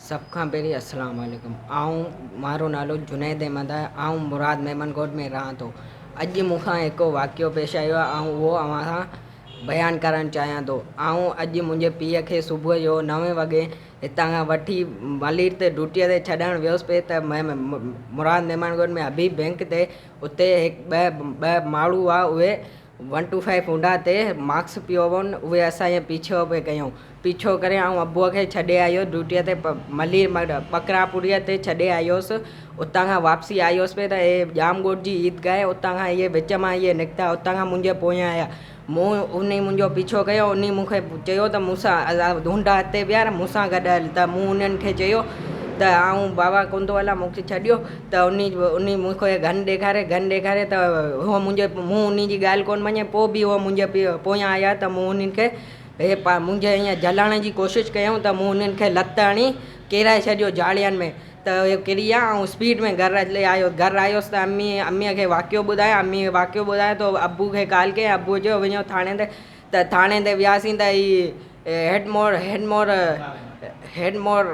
سڀ کان پهرين السلام عليڪم آئون مارو نالو جنيد احمد آهي آئون مراد ميمن ڳوٺ ۾ رهان ٿو اڄ مون کان هڪ واقعو پيش آيو آهي آئون اهو اوهان سان بيان ڪرڻ چاهيان ٿو آئون اڄ منهنجي پيء کي صبح جو نوين وڳي هتان کان وٺي ملير تي ڊيوٽيء تي ڇڏڻ ويس پئي ته مراد ميمڻ ڳوٺ ۾ حبيب بينڪ تي اتي هڪ ٻه ماڻهو هئا اهي ون ٽو فائيو هونڊا تي ماسڪ پيو هئن اهي اسان جي پيڇو پئي ڪيائون پيڇو ڪري آئون ابوء کي ڇڏي آيو ڊيوٽيء تي ملير ٻڪراپوريء تي ڇڏي آيوس اتان کان واپسي آيوس پئي ته اهي ڄام ڳوٺ جي عيدگاهه اتان کان اهي وچ مان اهي نڪتا اتان کان منهنجي پويان آيا مون انهي منهنجو پيڇو ڪيو انهي مون کي چيو ته مون سان هونڊا هتي بيهار مون سان گڏ هل ته مون انهن کي چيو ته آئون بابا ڪونه ٿو هلان مون کي ڇڏيو ته انهي انهي مون کي گن ڏيکاري گن ڏيکاري ته هو منهنجي مون انهي جي ڳالهه ڪونه مڃي پوء به هو منهنجي پويان آيا ته مون انهن کي هي منهنجي ائين جهلڻ جي ڪوشش ڪيائون ته مون انهن کي لت هڻي ڪيرائي ڇڏيو جاڙين ۾ ته اهي ڪري ويا ۽ اسپيڊ ۾ گهر هلي آيو گهر آيس ته امي اميء کي واقعو ٻڌايو اميء واقعو ٻڌايو ته ابو کي ڪال ڪئي ابوء چيو وڃو ٿاڻي تي ته ٿاڻي تي وياسين ته هي هيڊ مور هيڊ مور هيڊ مور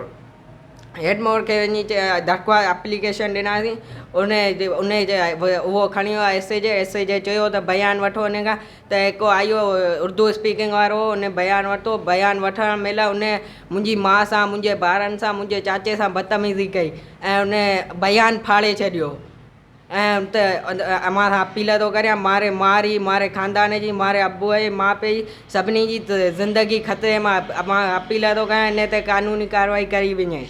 هيڊ مور کي وڃي درخواست اپليڪيشن ڏناسين ان ان اهو کڻي ويو ايس ايچ ايس ايچ چيو ته بيان وٺو ان کان ته هڪ آيو اردو اسپيڪنگ وارو ان بيان ورتو بيان وٺڻ مهل ان منهنجي ماء سان منهنجي ڀائرن سان منهنجي چاچي سان بدتميزي ڪئي ۽ ان بيان ڦاڙي ڇڏيو ۽ ته امان سان اپيل ٿو ڪريان ماري ماري ماري خاندان جي ماري ابو جي ماء پيء جي سڀني جي زندگي خطري مان امان اپيل ٿو ڪريان ان تي قانوني ڪارروائي ڪئي وڃي.